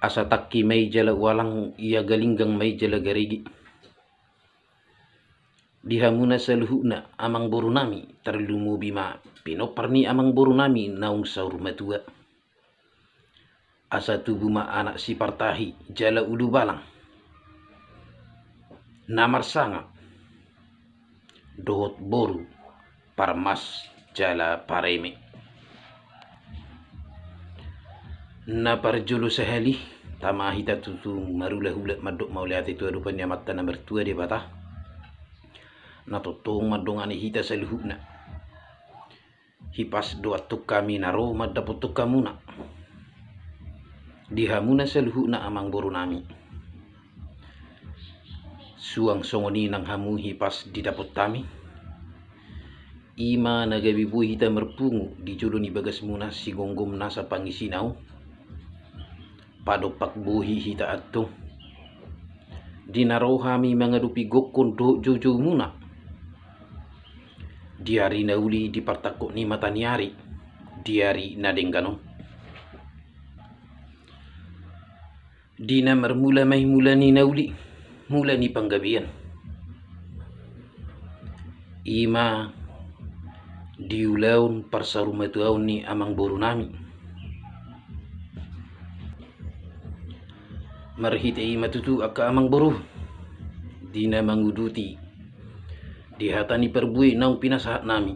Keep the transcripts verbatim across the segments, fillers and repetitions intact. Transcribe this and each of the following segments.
Asa tangki ma i jala ualang, ia galinggang ma i jala garigi. Di hamuna saluhutna amangboru nami, tarlumobi ma pinompar ni amangboru nami naung saur matua. Asa tubu ma anak sipartahi jala ulubalang na marsangap dohot boru parmas jala pareme. Na parjolo sahali, tama hita tutu marulahula mandok mauliate tu adopan ni Amanta na martua Debata, na tongtong mandongani hita saluhutna. Hipas do antong hami na ro mandapothon hamuna. Di hamuna saluhutna amangboru nami, suang songon i nang hamu hipas didapot hami. I ma na gabe boi hita marpungu di jolo ni bagasmuna sigomgom nasa pangisina on. Padompak bohi hita antong di na ro hami mangadopi gokhon dohot joujoumuna di ari na uli, di partangkok ni mata ni ari, di ari na denggan on. Di na marmula ma i mula ni na uli, mula ni panggabean. I ma di ulaon parsaurmatuaon ni amangboru nami. Marhite i ma tutu angka amangboru, di na manguduti di hata ni parbue naung pinasahat nami,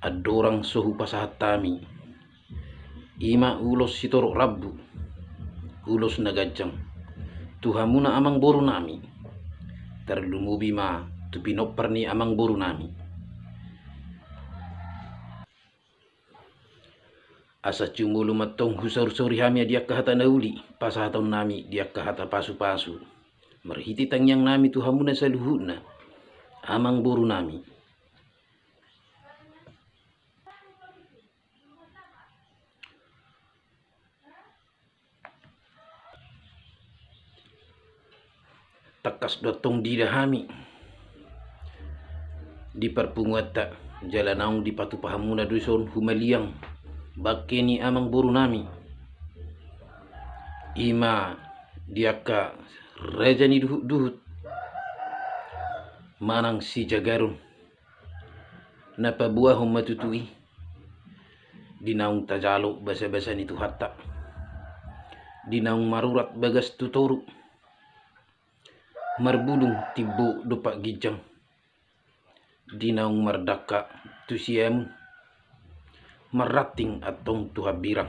andorang so hupasahat hami, i ma ulos sitorop rambu, ulos na ganjang tu hamuna amangboru nami, tarlumobi ma tu pinompar ni amangboru nami. Asa jumolo ma antong husaursauri hami di angka hata na uli pasahaton nami, di angka hata pasupasu, marhite tangiang nami tu hamuna saluhutna amangboru nami. Tangkas do antong diida hami di parpunguanta, jala naung dipatupa hamuna do dison humaliang bangke ni amangboru nami, i ma di angka raja ni duhutduhut manang sijagadon. Na paboahon ma tutu i di naung tajalo basabasa ni Tuhanta, di naung marurat bagas tu toru, marbulung timbo dompak ginjang, di naung mardangka tu siamun, marranting antong tu hambirang.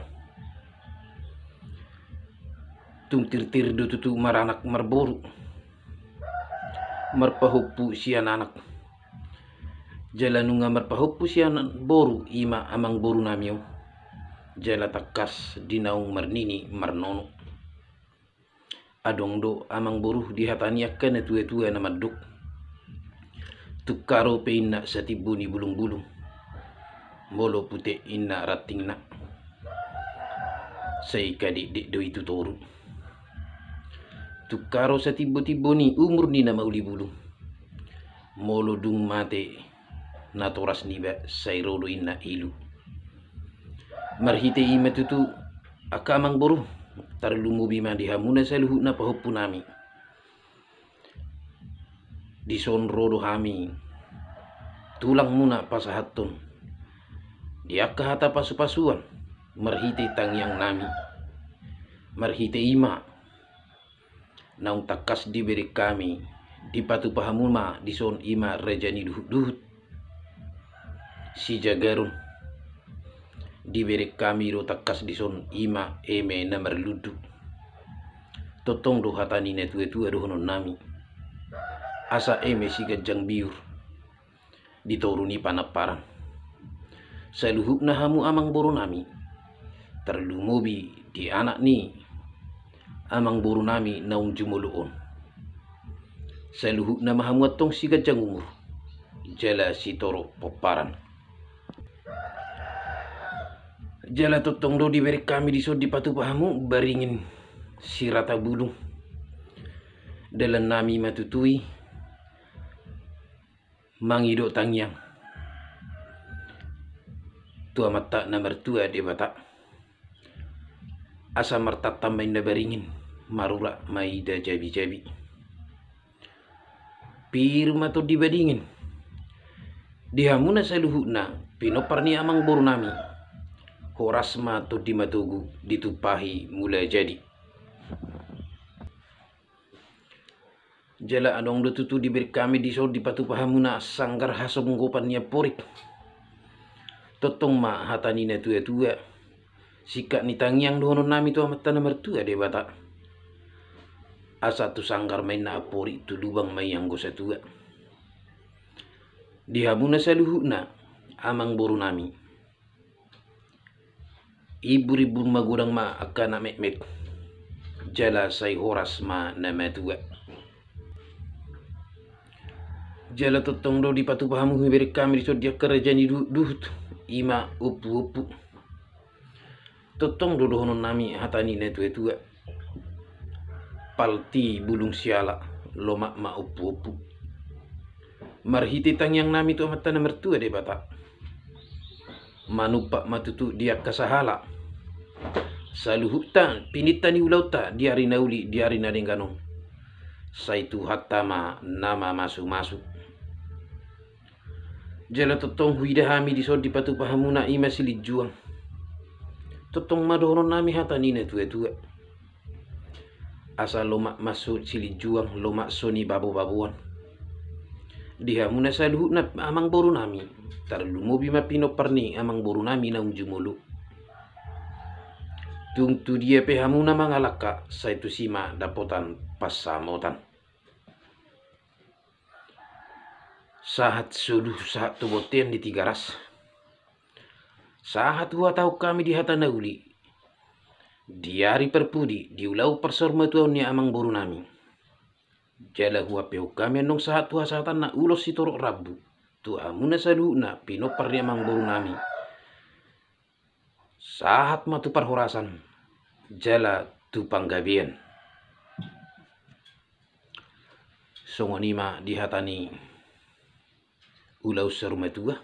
Tung tirtir do tutu maranak marboru, marpahompu sian anak. Jala nunga marpahompu sian boru i ma amangboru nami on, jala tangkas di naung marnini marnono. Adong do amangboru di hata ni angka natuatua na mandok, tungkar pe inna satimbo ni bulungbulung, molo pute inna rantingna, sai kadekdek do i tu toru. Tungkar satimbotimbo ni umur ni na mauli bulung, molo dung mate natoras niba sai ro do inna ilu. Marhite i ma tutu angka amangboru, tarlumobi ma di hamuna saluhutna pahompu nami. Dison ro do hami tulangmuna pasahathon di angka hata pasupasuan marhite tangiang nami. Marhite i ma naung tangkas dibereng hami, dipatupa hamu ma dison i ma raja ni duhutduhut, sijagadon. Dibereng hami do tangkas dison i ma eme na marlundu. Tongtong do hata ni natuatua dohonon nami, asa eme siganjang biur di toru ni panamparan. Saluhutna hamu amangboru nami, tarlumobi di anak ni amangboru nami naung jumolo on, saluhutna ma hamu antong siganjang umur jala sitorop pomparan. Jala tongtong do dibereng hami dison dipatupa hamu baringin sirata bulung. Dalan nami ma tutu i mangido tangiang tu Amanta na martua Debata. Asa martantan ma inna baringin, marurat ma ida jabijabi. Pir ma tondi badingin. Di hamuna saluhutna pinompar ni amangborunami, horas ma tondi matogu ditumpahi mula jadi. Jala adong do tutu dibereng hami dison dipatupa hamuna sanggar hasonggopan ni amporik. Tongtong ma hata ni natuatua, singkat ni tangiang dohononnami tu Amanta na martua Debata. Asa tu sanggar ma inna amporik, tu lubang ma i anggo satua. Di hamuna saluhutna amangborunami, imburimbur magodang ma angka na metmet, jala sai horas ma na matua. Jala tongtong do dipatupa hamu, dibereng hami dison di angka raja ni duhutduhut, i ma ompuompu. Tongtong do dohononnami hata ni natuatua, palti bulung siala, lomak ma ompuompu. Marhite tangiangnami tu Amanta na martua Debata, manumpak ma tutu di angka sahala, saluhutna pininta ni ulaonta di ari na uli, di ari na denggan on, sai Tuhanta ma na mamasumasu. Jala tongtong huida hami dison dipatupa hamuna, i ma silinjuang. Tongtong ma dohononnami hata ni natuatua, asa lomak ma so silinjuang, lomak so ni babobaboan. Di hamuna saluhutna amangborunami, tarlumobi ma pinompar ni amangborunami naung jumolo. Tung tu dia pe hamuna mangalangka, sai tusi ma dapotan pansamotan. Sahat solu, sahat tu bontean ni Tigaras. Sahat huhatahon hami di hata na uli, di ari parpudi, di ulaon parsaurmatuaon ni amangborunami. Jala huampehon hami annon sahat tu hasahatanna ulos sitorop rambu tu hamuna saluhutna pinompar ni amangborunami. Sahat ma tu parhorasan jala tu panggabean. Songon i ma di hata ni ulaon saurmatua,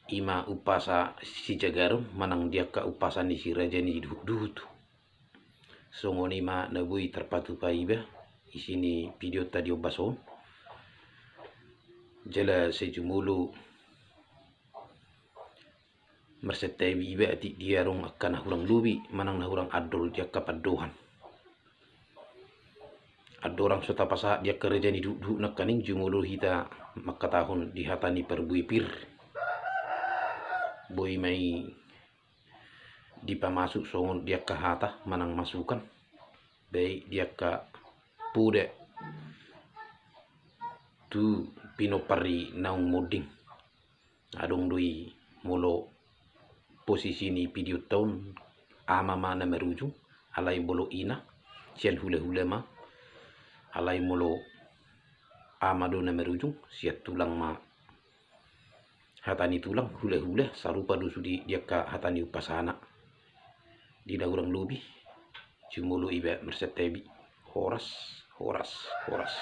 i ma umpasa sijagaron manang di angka umpasa ni si raja ni duhutduhut. Songon i ma na boi tarpatupa iba isi ni videonta di ombas on. Jala sai jumolo marsantabi iba atik dia adong angka na hurang lobi manang na hurang andor di angka pandohan. Andorang so tapasahat di angka raja ni duhutduhut nangkaning, jumolo hita mangkatahon di hata ni parbue pir. Boi ma i dipamasuk songon di angka hata manang masukan, baik di angka poda tu pinompar i naung monding. Adong do i molo posisi ni videonta on, ama ma na marujung, alai molo ina sian hulahula ma, alai molo ama do na marujung, sian tulang ma. Hata ni tulang, hulahula, sarupa do sude di angka hata ni umpasana. Di na hurang lobi, jumolo iba marsantabi. Horas, horas, horas.